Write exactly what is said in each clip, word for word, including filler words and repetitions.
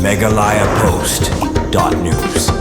Meghalaya Post dot news.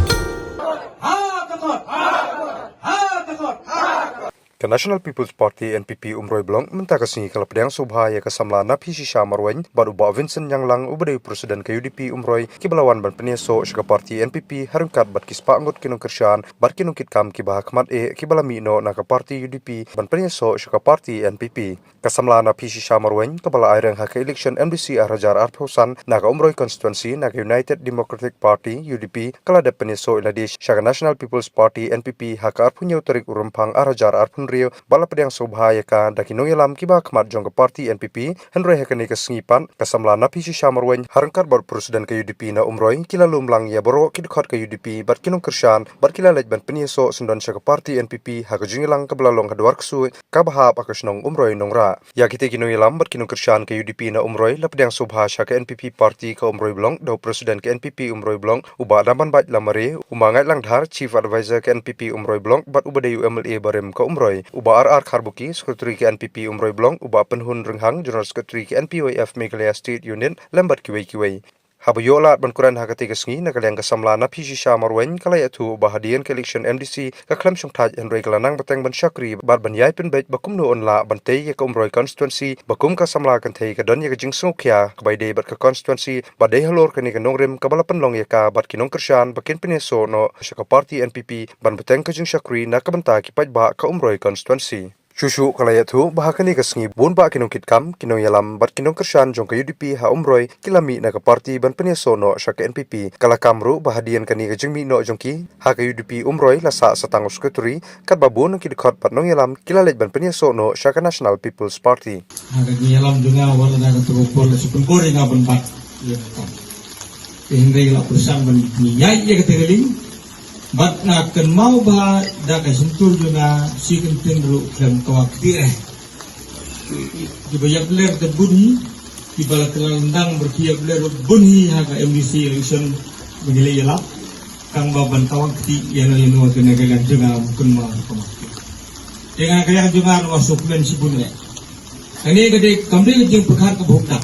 Ka National People's Party N P P Umroi Block mynta ka sngi ka la pdiang sngewbha ïa ka samla Naphishisha Marwein bad u Bah Vincent Nyanglang uba dei u President ka U D P Umroi, kiba la wan ban pynïasoh sha ka party N P P ha ryngkat bad ki spah ngut ki nongkyrshan bad ki nongkitkam kiba ha khmat eh kiba la mih noh na ka party U D P ban pynïasoh sha ka party N P P. Ka samla Naphishisha Marwein kaba la aireng ha ka election M D C ar hajar arphew san na ka Umroi constituency na ka United Democratic Party, U D P, ka la dep pynïasoh ïa lade sha ka National People's Party, N P P, ha ka arphew hynñiew tarik u Rymphang ar hajar arphew hynriew bad la pdiang sngewbha ïa ka da ki nongïalam kiba ha khmat jong ka party N P P. Hynrei ha kane ka sngi pat ka samla Naphishisha Marwein ha ryngkat bad u President ka U D P na Umroi ki la lum lang ïa baroh ki dkhot ka U D P bad ki nongkyrshan bad ki la leit ban pynïasoh syndon sha ka party N P P ha ka jingïalang kaba la long ha Dwar Ksuid kaba hap ha ka shnong Umroi Nongrah. Ïa kitei ki nongïalam bad ki nongkyrshan ka U D P na Umroi la pdiang sngewbha sha ka N P P party ka Umroi Block da u President ka N P P Umroi Block u Bah Dambanbait Lamare, u Ma Ngaitlang Dhar, Chief Advisor ka N P P Umroi Block bad uba dei u M L A barim ka Umroi, u Bah R R Kharbuki, Secretary ka N P P Umroi Block, u Bah Pynhun Rynghang, General Secretary ka N P Y F Meghalaya State Unit, lem bad kiwei kiwei. Haba ïoh lad ban kren ha katei ka sngi na ka liang ka samla Naphishisha Marwein ka la ïathuh ba hadien ka election M D C ka khlem shongthait hynrei ka la nang bteng ban shakri bad ban ïai pynbeit ba kumno yn lah ban tei ïa ka Umroi constituency ba kum ka samla kynthei ka don ïa ka jingsngewkhia kaba ïadei bad ka constituency bad dei halor kane ka nongrim kaba la pynlong ïa ka bad ki nongkyrshan ba kin pynïasoh noh sha ka party N P P ban bteng ka jingshakri na ka bynta ki paidbah ka Umroi constituency. Shuh shuh ka la ïathuh ba ha kane ka sngi bun bah ki nongkitkam, ki nongïalam bad ki nongkyrshan jong ka U D P ha Umroi ki la mih na ka party ban pynïasoh noh sha ka N P P. Ka la kam ruh ba hadien kane ka jingmih noh jong ki ha ka U D P Umroi la sah sa tang u secretary katba bun ki dkhot bad nongïalam ki la leit ban pynïasoh noh sha ka National People's Party. Ha ka jingïalam jong nga wat la da ka trupor la shu pynbor ïa nga ban bat ïa ka kam. Te hynrei la pyrshang ban ïaid ïa ka tyrling. Bad nga kynmaw ba da ka shyntur jong nga shi kyntien ruh khlem twa kti eh. Kiba ïap ler te bun hi, kiba la kylla lyndang bad ki ïap ler bun hi ha ka M D C election ba ngi la ïalap. Tang ba ban twa kti ïa no ïa no te na ka liang jong nga kynmaw kynmaw. Te nga ka liang jong nga ruh suk men shibun eh. Kane ka dei kam dei ka jingpyrkhat kaba hok tam.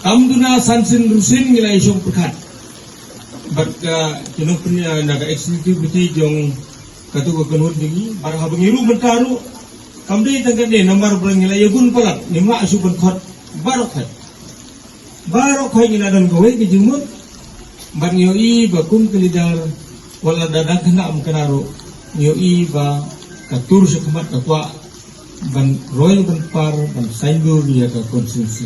Kam duna san sien ru sien ngi la ïa shong pyrkhat bad ka ki nongpyni na ka executive committee jong katu ka kynhun jong ngi bad haba ngi ruh mynta ruh kam dei tang kane namar ba ngi la ïa bun palat ngi ma shu pynkhot baroh khoit. Baroh khoit ngi la don kawei ka jingmut bad ngi ïohi ba kum ka leader wat la da dang khynnah ym khynnah ruh ngi ïohi ba ka tur sha khmat ka kwah ban roi ban par ban saiñdur ïa ka constituency.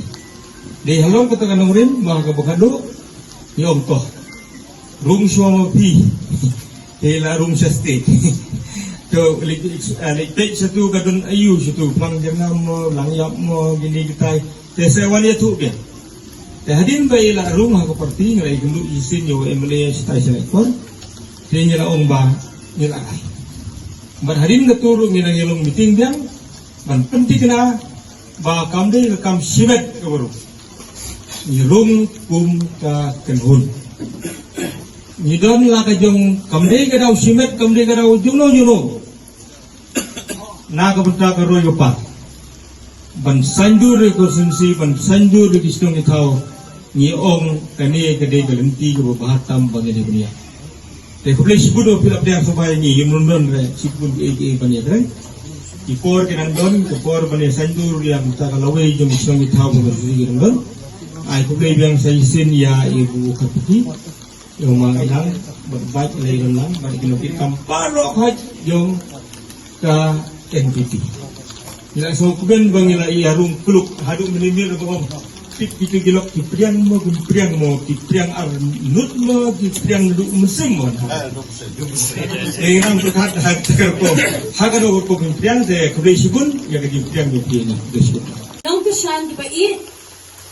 Dei halor kata ka nongrim ba ka ba ka duk ïa ong to rung shuwa ma phi. Te la rung sha state. To leit peit shatu ka don aïu shatu plang janam mo lang ïap mo kine kitai. Te sa wan ïathuh biang. Te hadien ba i la rung ha ka party ngi la ïakynduh shisien ïa u M L A shatai sha Nongpoh. Te ngi la ong ba ngi la ai. Bad hadien katu ruh ngi la ngi long meeting biang ban pynthikna ba kam dei ka kam shimet kaba rung. Ngi rung kum ka kynhun. Ngi don la ka jong kam dei ka daw shimet kam dei ka daw jongno jongno. Na ka bynta ka roi ka par ban saiñdur ïa ka constituency ban saiñdur ïa ki shnong ki thaw. Ngi ong kane ka dei ka lynti kaba bha tam ba ngi dei ban ïa. Te khublei shibun ba phi la pdiang sngewbha ïa ngi, ïa mynno re shibun ki ei ki ei ban ïa trei. Ki por ki nang don, ki por ban ïa saiñdur ïa ka bynta ka lawei jong ki shnong ki thaw ba ka constituency ki nang don. Ai khublei biang sa shisien ïa i bu ka phi. Ïa u ma ngi lang bad bad lei don lang bad ki nongkitkam baroh khoit jong ka N P P. Ngi la sngewkmen ba ngi la ïa rung kluk haduh mynne mynne ba ong. Pit pit ki lok ki priang mo ki priang mo ki priang ar nut mo ki priang duh mynsiem mo. Te ngi nang pyrkhat ha ka rukom ha ka rukom ki priang te khublei shibun ïa ka jingpriang jong phi ni khublei shibun. Nongkyrshan kiba ïeit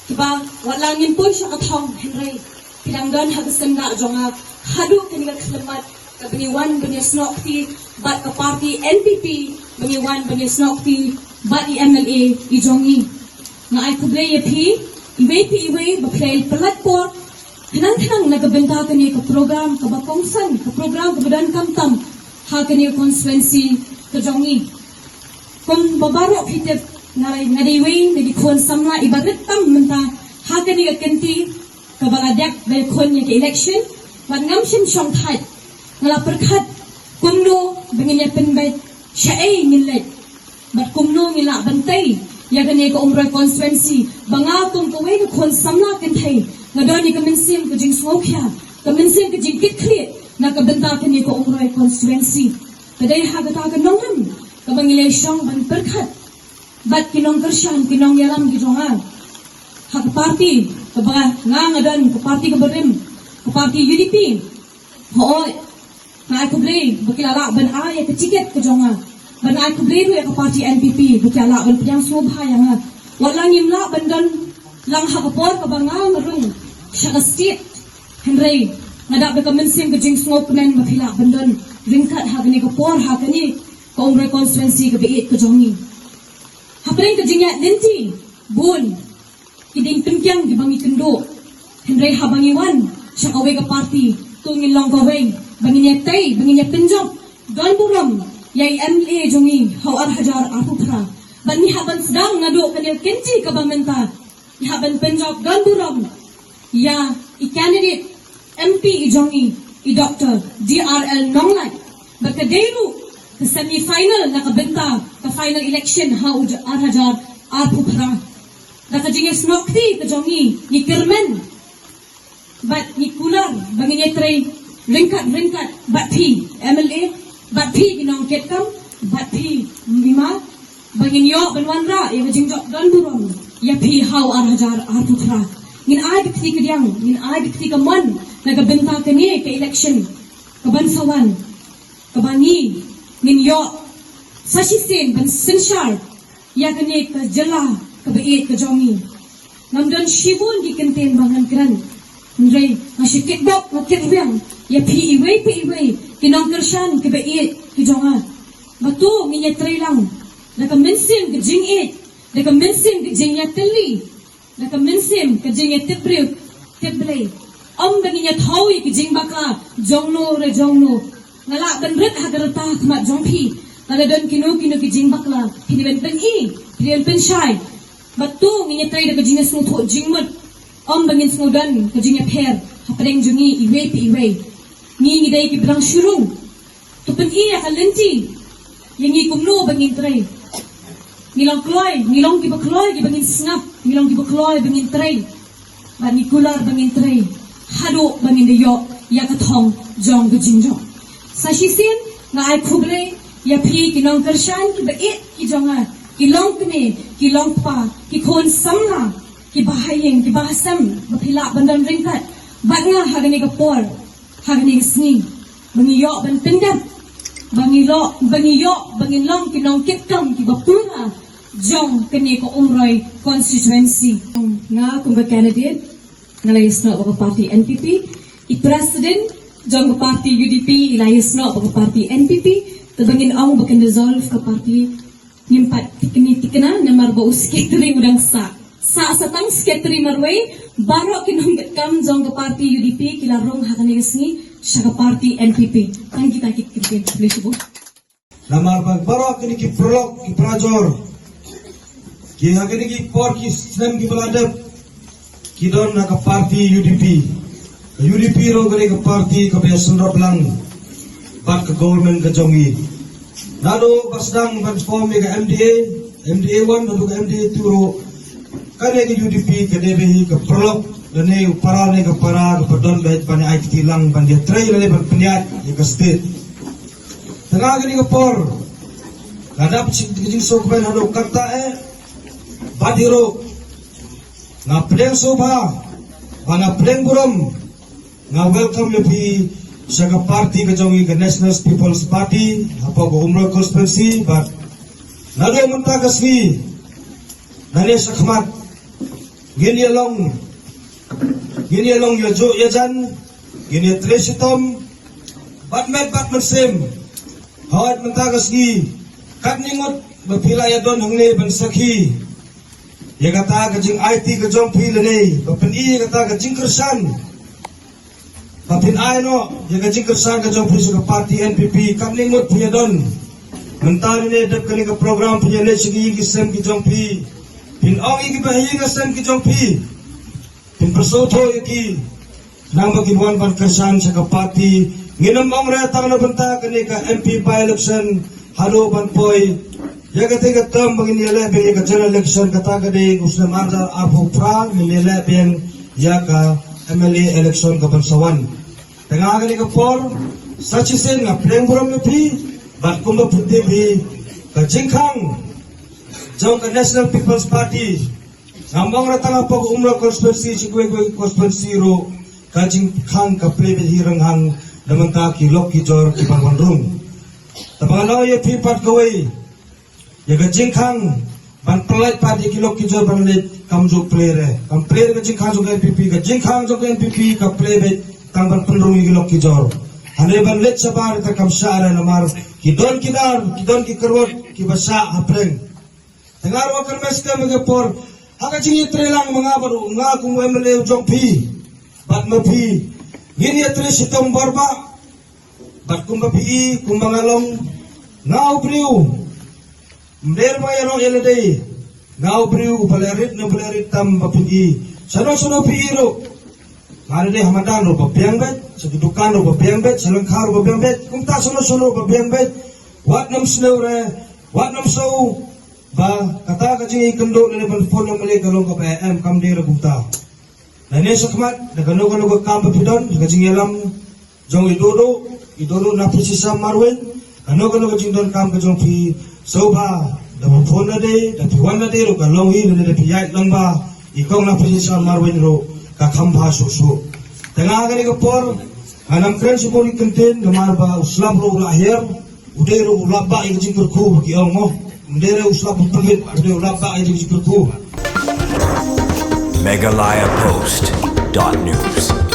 kiba wat la ngin poi sha ka thong hynrei ki dang don ha ka seng da jong nga haduh kane ka khyllipmat kaba ngi wan ban ïasnoh kti bad ka party N P P ba ngi wan ban ïasnoh kti bad i M L A i jong ngi. Nga ai khublei ïa phi iwei pa iwei ba phi la pynlut por khnang khnang na ka bynta kane ka program kaba kongsan ka program kaba donkam tam ha kane ka constituency ka jong ngi. Kum ba baroh phi tip nga dei iwei na ki khun samla iba rit tam mynta ha kane ka kynti. kaba la dep ba ïakhun ïa ka election, bad ngam shym shongthait. Nga la pyrkhat kumno ba ngin ïa pynbeit shaei ngin leit, bad kumno ngin lah ban tei ïa kane ka Umroi constituency, ba nga kum kawei ka khun samla kynthei nga don ïa ka mynsiem ka jingsngewkhia, ka mynsiem ka jingkitkhlieh na ka bynta kane ka Umroi constituency. Ka dei ha kata ka nongrim kaba ngi la shong ban pyrkhat bad ki nongkyrshan, ki nongïalam ki jong nga ha ka party kaba nga nga don, ka party kaba rim, ka party U D P. Hooid, nga ai khublei ba ki la lah ban ai ïa ka tiket ka jong nga. Bad nga ai khublei ruh ïa ka party N P P ba ki la lah ban pdiang sngewbha ïa nga. Wat la ngim lah ban don lang ha ka por kaba nga nga rung sha ka state, hynrei nga dap da ka mynsiem ka jingsngewkmen ba phi lah ban don ryngkat ha kane ka por, ha kane ka Umroi constituency kaba ïeit ka jong ngi. Hapdeng ka jingïaid lynti bun ki dieng pynkiang kiba ngi kynduh, hynrei haba ngi wan sha kawei ka party, to ngin long kawei, ba ngin ïa tei, ba ngin ïa pynjop don burom ïa i M L A jong ngi ha u ar hajar arphew phra. Bad ngi hap ban sdang naduh kane ka lynti kaba mynta, ngi hap ban pynjop don burom ïa i candidate M P i jong ngi, i Doctor D R L Nonglait. Bad ka dei ruh ka semi final na ka bynta ka final election ha u ar hajar arphew phra. Da ka jingïasnoh kti ka jong ngi, ngi kyrmen bad ngi kular ba ngin ïatrei ryngkat ryngkat bad phi M L A, bad phi ki nongkitkam, bad phi M P, ba ngin ïoh ban wanrah ïa ka jingjop don burom ïa phi ha u ar hajar arphew phra. Ngin ai bad kti kadiang, ngin ai bad kti kamon na ka bynta kane ka election kaban sa wan, kaba ngi ngin ïoh sa shisien ban synshar ïa kane ka jylla kaba ïeit ka jong ngi. Ngam don shibun ki kyntien ba ngan kren, hynrei nga shu kitbok, nga kyrwiang ïa phi iwei pa iwei ki nongkyrshan kiba ïeit ki jong nga, ba to ngin ïatrei lang da ka mynsiem ka jingïeit, da ka mynsiem ka jingïatylli, da ka mynsiem ka jingïatipbriew tipblei. Ym ba ngin ïathaw ïa ki jingbakla jongno re jongno. Nga lah ban rit ha ka rta ha khmat jong phi, lada don kino kino ki jingbakla, phin ïa ban pyni, phin ïa ban pynshai. Bad to ngin ïatrei da ka jingïasngewthuh jingmut. Ym ba ngin sngewdon ka jingïapher hapdeng jong ngi iwei pa iwei. Ngi ngi dei kiba dang shu rung. To pyni ïa ka lynti ïa ngi kumno ba ngin trei. Ngi long kloi, ngi long kiba kloi kiba ngin sngap, ngi long kiba kloi ba ngin trei. Bad ngi kular ba ngin trei haduh ba ngin da ïoh ïa ka thong jong ka jingjop. Sa shisien nga ai khublei ïa phi ki nongkyrshan kiba ïeit ki jong nga, ki longkmie, ki longkpa, ki khun samla, ki bahaïing, ki bahasem, ba phi lah ban don ryngkat bad nga ha kane ka por, ha kane ka sngi, ba ngi ïoh ban pyndep, ba ngi ïoh, ba ngi ïoh, ba ngin long ki nongkitkam kiba pura jong kane ka Umroi constituency. Nga kum ka candidate, nga la ïasnoh bad ka party N P P, i president jong ka party U D P i la ïasnoh bad ka party N P P, te ba ngin ong ba kan dissolve ka party, ngim pat thikna thikna namar ba u secretary u dang sah. Sah sa tang secretary marwei, baroh ki nongkitkam jong ka party U D P ki la rung ha kane ka sngi sha ka party N P P. Tang kita ki kyntien, khublei shibun. Namar ba baroh kine ki paralok, ki parajor, ki ha kine ki por ki snem kiba la dep, ki don na ka party U D P. Ka U D P ruh ka dei ka party kaba ïasynrop lang bad ka government ka jong ngi. Naduh ba sdang ban form ïa ka M D A, M D A one naduh ka M D A two ruh, kane ka U D P ka dei ba hi ka paralok lane u para ne ka para kaba don beit ban ïa ai kti lang ban ïatrei lane ban pynïaid ïa ka state. Tang ha kane ka por nga dap ka jingsngewkmen haduh katta eh. Bad hi ruh nga pdiang sngewbha, ba nga pdiang burom, nga welcome ïa phi sha ka party ka jong ngi, ka National People's Party, hapoh ka Umroi constituency. Bad naduh mynta ka sngi, nangne shakhmat, ngin ïa long, ngin ïa long ïajuh ïajan, ngin ïa trei shitom bad met bad mynsiem. Hooid, mynta ka sngi, katne ngut ba phi la ïa don hangne ban sakhi ïa kata ka jingaiti ka jong phi lane ba pyni ïa kata ka jingkyrshan, ba phin ai noh ïa ka jingkyrshan ka jong phi sha ka party N P P, katne ngut phi ïa don. Mynta ne dep kane ka program phi ïa leit sha ki ïing ki sem ki jong phi, phin ong ïa ki bahaïing hasem ki jong phi, phi Pyrshah thoh ïa ki nang ba kin wan ban kyrshan sha ka party. Ngin ym ong re tang na bynta kane ka M P by-election haduh ban poi ïa kata ka term ba ngin ïaleh biang ïa ka general election, kata ka dei u snem ar hajar arphew phra ngin ïaleh biang ïa ka M L A election ka ban sa wan. Tang ha kane ka por sa shisien nga pdiang burom ïa phi bad kumba phi tip hi ka jingkhang jong ka National People's Party. Ngam ong re tang hapoh ka Umroi constituency, shi kiwei kiwei constituency ruh ka jingkhang ka plie beit hi ranghang na bynta ki lok ki jor ki ban wan rung. Te ba nga ong ïa phi pat kawei, ïa ka jingkhang ban pyllait pat ïa ki lok ki jor ban leit kam ju plie re. Kam plie re ka jingkhang jong ka N P P, ka jingkhang jong ka N P P ka plie beit tang ban pynrung ïa ki lok ki jor. Hynrei ban leit shabar te kam shah re namar ki don ki dar, ki don ki kyrwat kiba shah hapdeng. Te nga ruh nga kyrmen skhem ha ka por ha ka jingïatreilang ma nga bad nga kum u M L A jong phi bad ma phi ngin ïatrei shitom barabor. Bad kumba phi i, kumba nga long, nga u briew, ym dei ba ïaroh ïa lade, nga u briew uba leh rit ne uba leh rit tam ba phi i. Shano shano phi i ruh, nga lade ha madan ruh ba biang beit, sha ki dukan ruh ba biang beit, sha lyngkha ruh ba biang beit, kumta shano shano ruh ba biang beit. Wat nym sniew re, wat nym sniew ba kata ka jingïakynduh lane ban phone ïa u M L A ka long kaba em, kam dei re kumta. Lane shakhmat da kano kano ka kam ba phi don, da ka jingïalam jong i Dodo, i Dodo na phi shisha marweiñ, kano kano ka jingdonkam ka jong phi, sngewbha da phi phone lade, da phi wan lade ruh ka long hi, lane da phi ïaid lang bha, i kong na phi shisha marweiñ ruh ka kham bha shuh shuh. Te nga ha kane ka por ngan ym kren shibun ki kyntien namar ba u slap ruh u la hiar, u dei ruh u lap bha ïa ka jingkyrkhu ba ki ong mo. Ym dei re u slap u pynlip, u dei u lap bha ïa ka jingkyrkhu. Meghalaya Post dot news.